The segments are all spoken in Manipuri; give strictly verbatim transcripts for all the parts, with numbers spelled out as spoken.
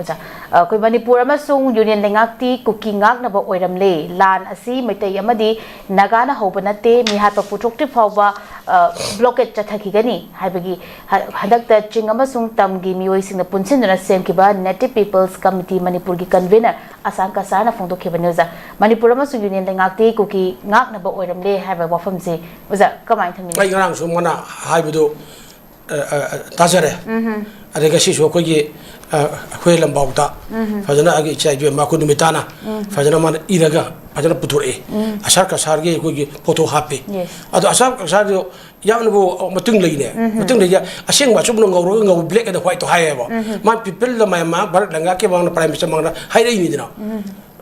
ꯑꯣꯖꯥ, ꯑꯩꯈꯣꯏ ꯃꯅꯤꯄꯨꯔ ꯑꯃꯁꯨꯡ ꯌꯨꯅꯤꯌꯟ ꯂꯩꯉꯥꯛꯇꯤ ꯀꯨꯀꯤ ꯉꯥꯛꯅꯕ ꯑꯣꯏꯔꯝꯂꯦ꯫ ꯂꯥꯟ ꯑꯁꯤ ꯃꯩꯇꯩ ꯑꯃꯗꯤ ꯅꯥꯒꯥꯅ ꯍꯧꯕ ꯅꯠꯇꯦ, ꯃꯤꯍꯥꯠꯄ ꯄꯨꯊꯣꯛꯇ꯭ꯔꯤ ꯐꯥꯎꯕ, ꯑ, blockade ꯆꯠꯊꯈꯤꯒꯅꯤ ꯍꯥꯏꯕꯒꯤ ꯍ-, ꯍꯟꯗꯛꯇ ꯆꯤꯡ ꯑꯃꯁꯨꯡ ꯇꯝꯒꯤ ꯃꯤꯑꯣꯏꯁꯤꯡꯅ ꯄꯨꯟꯁꯤꯟꯗꯨꯅ ꯁꯦꯝꯈꯤꯕ Native People's Committee ꯃꯅꯤꯄꯨꯔꯒꯤ convener ꯑꯁꯥꯡ ꯀꯁꯥꯔꯅ ꯐꯣꯡꯗꯣꯛꯈꯤꯕꯅꯤ꯫ ꯑꯣꯖꯥ, ꯃꯅꯤꯄꯨꯔ ꯑꯃꯁꯨꯡ ꯌꯨꯅꯤꯌꯟ ꯂꯩꯉꯥꯛꯇꯤ ꯀꯨꯀꯤ ꯉꯥꯛꯅꯕ ꯑꯣꯏꯔꯝꯂꯦ ꯍꯥꯏꯕ ꯋꯥꯐꯝꯁꯦ ꯑꯣꯖꯥ ꯀꯃꯥꯏꯅ ꯊꯝꯕꯤꯅꯤ? ꯑꯩ ꯉꯔꯥꯡꯁꯨ ꯃꯥꯅ ꯍꯥꯏꯕꯗꯨ ꯑ, ꯑ, ꯑ, ꯇꯥꯖꯔꯦ꯫ ꯑꯗꯩ ꯉꯁꯤꯁꯨ ꯑꯩꯈꯣꯏꯒꯤ, ꯑ, ꯑꯩꯈꯣꯏ ꯂꯝꯄꯥꯛꯇ ꯐꯖꯅ ꯑꯩꯒꯤ ꯏꯆꯥ ꯏꯕꯦꯝꯃ ꯑꯩꯈꯣꯏ ꯅꯨꯃꯤꯠ ꯇꯥꯅ ꯐꯖꯅ ꯃꯥꯅ ꯏꯔꯒ ꯐꯖꯅ ꯄꯨꯊꯣꯔꯛꯏ꯫ ꯑꯁꯥꯔ ꯀꯁꯥꯔꯒꯤ ꯑꯩꯈꯣꯏꯒꯤ ꯐꯣꯇꯣ ꯍꯥꯞꯄꯤ꯫ Yes. ꯑꯗꯣ ꯑꯁꯥꯔ ꯀꯁꯥꯔꯗꯣ ꯌꯥꯝꯅꯕꯨ ꯃꯇꯨꯡ ꯂꯩꯅꯦ꯫ ꯃꯇꯨꯡ ꯂꯩꯌꯦ꯫ ꯑꯁꯦꯡꯕ ꯑꯆꯨꯝꯕ ꯉꯧꯔꯒ ꯉꯧ, black and white ꯇꯣ ꯍꯥꯏꯌꯦꯕ꯫ ꯃꯥ people ꯗ ꯃꯌꯥꯝ ꯃꯥ ꯚꯥꯔꯠ ꯂꯩꯉꯥꯛꯀꯤ ꯃꯃꯥꯡꯗ Prime Minister ꯃꯃꯥꯡꯗ ꯍꯥꯏꯔꯛꯏꯅꯤꯗꯅ꯫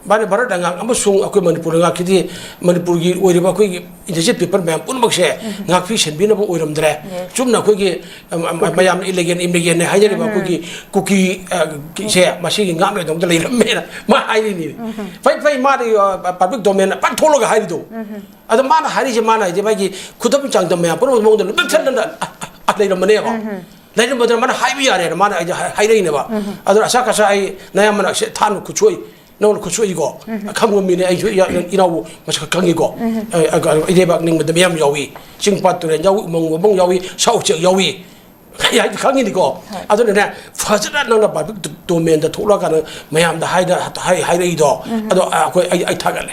ꯃꯥꯅ ꯚꯥꯔꯠ ꯂꯩꯉꯥꯛ ꯑꯃꯁꯨꯡ ꯑꯩꯈꯣꯏ ꯃꯅꯤꯄꯨꯔ ꯂꯩꯉꯥꯛꯀꯤꯗꯤ ꯃꯅꯤꯄꯨꯔꯒꯤ ꯑꯣꯏꯔꯤꯕ ꯑꯩꯈꯣꯏꯒꯤ indigenous people ꯃꯌꯥꯝ ꯄꯨꯝꯅꯃꯛꯁꯦ ꯉꯥꯛꯄꯤ ꯁꯦꯟꯕꯤꯅꯕ ꯑꯣꯏꯔꯝꯗ꯭ꯔꯦ꯫ Yes. ꯆꯨꯝꯅ ꯑꯩꯈꯣꯏꯒꯤ, ꯑꯝ, ꯑꯝ, ꯃꯌꯥꯝꯅ illegal ꯅꯦ ꯍꯥꯏꯅꯔꯤꯕ ꯑꯩꯈꯣꯏꯒꯤ ꯀꯨꯀꯤ, ꯑ, ꯁꯦ ꯃꯁꯤꯒꯤ ꯉꯥꯛꯅꯗꯧꯗ ꯂꯩꯔꯝꯃꯦꯅ ꯃꯥ ꯍꯥꯏꯔꯤꯅꯤ꯫ ꯐꯩ, ꯐꯩ, ꯃꯥꯗꯤ, ꯑ, public domain ꯗ ꯄꯥꯛꯊꯣꯛꯂꯒ ꯍꯥꯏꯔꯤꯗꯣ꯫ ꯑꯗꯣ ꯃꯥꯅ ꯍꯥꯏꯔꯤꯁꯦ, ꯃꯥꯅ ꯍꯥꯏꯁꯦ ꯃꯥꯒꯤ ꯈꯨꯗꯝ ꯆꯥꯡꯗꯝ ꯃꯌꯥꯝ ꯄꯨꯝꯅꯃꯛ ꯃꯉꯣꯟꯗ ꯂꯣꯏ ꯊꯜꯂꯒ, ꯑ, ꯑ, ꯑ, ꯂꯩꯔꯝꯕꯅꯦꯕ꯫ ꯂꯩꯔꯝꯕꯗꯨꯅ ꯃꯥꯅ ꯍꯥꯏꯕ ꯌꯥꯔꯦꯅ ꯃꯥꯅ ꯑꯩꯁꯦ ꯍꯥꯏ-, ꯍꯥꯏꯔꯛꯏꯅꯦꯕ꯫ ꯑꯗꯨꯅ ꯑꯁꯥ ꯀꯁꯥ ꯑꯩ ꯅꯌꯥꯝꯕꯅ ꯁꯦ ꯊꯥꯅ ꯈꯨꯠꯁꯣꯏ ꯅꯪꯅ ꯈꯨꯠꯁꯣꯛꯏꯀꯣ꯫ ꯑꯈꯪꯕ ꯃꯤꯅꯦ ꯑꯩꯁꯨ ꯏꯌꯥ-, ꯏꯅꯥꯎꯕꯨ ꯃꯁꯛ ꯈꯪꯉꯤꯀꯣ꯫ ꯑ, ꯑ, ꯏꯔꯩꯕꯥꯛ ꯅꯤꯡꯕꯗ ꯃꯌꯥꯝ ꯌꯥꯎꯏ, ꯆꯤꯡ ꯄꯥꯠ ꯇꯨꯔꯦꯜ ꯌꯥꯎꯏ, ꯎꯃꯪ ꯋꯥꯃꯪ ꯌꯥꯎꯏ, ꯁꯥ ꯎꯆꯦꯛ ꯌꯥꯎꯏ꯫ ꯑꯩ ꯍꯥꯏꯗꯤ ꯈꯪꯉꯤꯅꯤꯀꯣ꯫ ꯍꯣꯏ꯫ ꯑꯗꯨꯅꯅꯦ, ꯐꯖꯅ ꯅꯪꯅ public domain ꯗ ꯊꯣꯛꯂꯛꯑꯀꯥꯟꯗ ꯃꯌꯥꯝꯗ ꯍꯥꯏꯗ-, ꯍꯥꯏ-, ꯍꯥꯏꯔꯛꯏꯗꯣ, ꯑꯗꯣ ꯑꯩꯈꯣꯏ, ꯑꯩ, ꯑꯩ ꯊꯥꯒꯠꯂꯦ꯫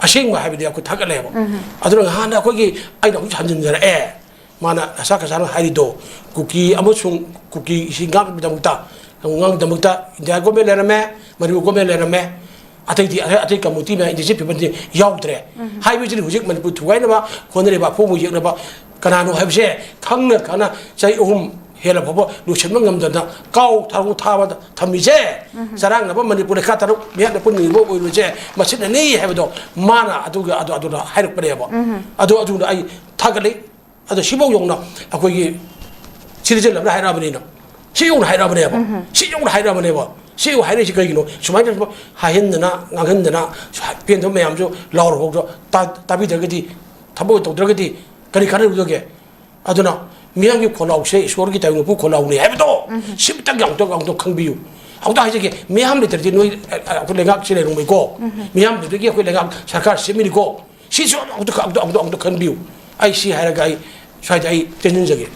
ꯑꯁꯦꯡꯕ ꯍꯥꯏꯕꯗꯤ ꯑꯩꯈꯣꯏ ꯊꯥꯒꯠꯂꯦꯕ꯫ ꯑꯗꯨꯅ ꯍꯥꯟꯅ ꯑꯩꯈꯣꯏꯒꯤ, ꯑꯩꯅ ꯍꯧꯖꯤꯛ ꯍꯟꯖꯤꯟꯖꯔꯛꯑꯦ꯫ ꯃꯥꯅ ꯑꯁꯥ ꯀꯁꯥꯅ ꯍꯥꯏꯔꯤꯗꯣ, ꯀꯨꯀꯤ ꯑꯃꯁꯨꯡ ꯀꯨꯀꯤꯁꯤ ꯉꯥꯛꯅꯕꯒꯤꯗꯃꯛꯇ, ꯉꯥꯛꯅꯕꯒꯤꯗꯃꯛꯇ ꯏꯟꯗꯤꯌꯥ government ꯂꯩꯔꯝꯃꯦ, ꯃꯅꯤꯄꯨꯔ government ꯂꯩꯔꯝꯃꯦ, ꯑꯇꯩꯗꯤ, ꯑꯇꯩ, ꯑꯇꯩ community ꯃꯌꯥꯝ indigenous people ꯗꯤ ꯌꯥꯎꯗ꯭ꯔꯦ꯫ ꯍꯥꯏꯕꯁꯤꯗꯤ ꯍꯧꯖꯤꯛ ꯃꯅꯤꯄꯨꯔ ꯊꯨꯒꯥꯏꯅꯕ ꯍꯣꯠꯅꯔꯤꯕ, ꯑꯄꯣꯝꯕ ꯌꯦꯛꯅꯕ ꯀꯅꯥꯅꯣ ꯍꯥꯏꯕꯁꯦ ꯈꯪꯅ ꯈꯪꯅ ꯆꯍꯤ ꯑꯍꯨꯝ ꯍꯦꯜꯂ ꯐꯥꯎꯕ ꯂꯣꯏꯁꯤꯟꯕ ꯉꯝꯗꯅ ꯀꯥꯎ ꯊꯥꯔꯨ ꯊꯥꯕꯗ ꯊꯝꯃꯤꯁꯦ, ꯆꯔꯥꯡꯅꯕ ꯃꯅꯤꯄꯨꯔ ꯂꯩꯈꯥ ꯇꯔꯨꯛ ꯃꯤꯌꯥꯠꯅ ꯄꯨꯟꯅꯤꯡꯕ ꯑꯣꯏꯔꯨꯁꯦ ꯃꯁꯤꯅꯅꯤ ꯍꯥꯏꯕꯗꯣ ꯃꯥꯅ ꯑꯗꯨꯒ, ꯑꯗꯨ, ꯑꯗꯨꯅ ꯍꯥꯏꯔꯛꯄꯅꯦꯕ꯫ ꯑꯗꯣ ꯑꯗꯨꯅ ꯑꯩ ꯊꯥꯒꯠꯂꯤ꯫ ꯑꯗꯣ ꯁꯤꯐꯥꯎ ꯌꯧꯅ ꯑꯩꯈꯣꯏꯒꯤ citizen ꯑꯃꯅ ꯍꯥꯏꯔꯛꯑꯕꯅꯤꯅ, ꯁꯤ ꯌꯧꯅ ꯍꯥꯏꯔꯛꯑꯕꯅꯦꯕ꯫ ꯁꯤ ꯌꯧꯅ ꯍꯥꯏꯔꯛꯑꯕꯅꯦꯕ꯫ ꯁꯤ ꯌꯧ ꯍꯥꯏꯔꯛꯏꯁꯤ ꯀꯩꯒꯤꯅꯣ? ꯁꯨꯃꯥꯏꯅ ꯍꯥꯏꯍꯟꯗꯅ, ꯉꯥꯡꯍꯟꯗꯅ, ꯄꯦꯟꯗꯕ ꯃꯌꯥꯝꯁꯨ ꯂꯥꯎꯔ ꯐꯥꯎꯗ ꯇꯥ-, ꯇꯥꯕꯤꯗ꯭ꯔꯒꯗꯤ, ꯊꯕꯛ ꯇꯧꯗ꯭ꯔꯒꯗꯤ ꯀꯔꯤ ꯀꯥꯟꯅꯔꯨꯗꯒꯦ? ꯑꯗꯨꯅ ꯃꯤꯌꯥꯝꯒꯤ ꯈꯣꯜꯂꯥꯎꯁꯦ ꯏꯁꯣꯔꯒꯤ ꯇꯥꯏꯕꯪ ꯃꯄꯨ ꯈꯣꯜꯂꯥꯎꯅꯤ ꯍꯥꯏꯕꯗꯣ ꯁꯤꯃꯇꯪ ꯌꯥꯝꯇꯪ, ꯌꯥꯝꯇꯪ ꯈꯪꯕꯤꯌꯨ꯫ ꯑꯃꯨꯛꯇ ꯍꯥꯏꯖꯒꯦ, ꯃꯤꯌꯥꯝ ꯂꯩꯇ꯭ꯔꯗꯤ ꯅꯣꯏ, ꯑ, ꯑ, ꯑꯩꯈꯣꯏ ꯂꯩꯉꯥꯛꯁꯤ ꯂꯩꯔꯝꯃꯣꯏꯀꯣ꯫ ꯃꯤꯌꯥꯝꯗꯨꯗꯒꯤ ꯑꯩꯈꯣꯏ ꯂꯩꯉꯥꯛ ꯁꯔꯀꯥꯔ ꯁꯦꯝꯃꯤꯅꯤꯀꯣ꯫ ꯁꯤꯁꯨ ꯑꯃꯨꯛꯇ, ꯑꯃꯨꯛꯇ, ꯑꯃꯨꯛꯇ, ꯑꯃꯨꯛꯇ ꯈꯟꯕꯤꯌꯨ꯫ ꯑꯩ ꯁꯤ ꯍꯥꯏꯔꯒ ꯑꯩ ꯁ꯭ꯋꯥꯏꯗ ꯑꯩ ꯇꯦꯟꯁꯤꯟꯖꯒꯦ꯫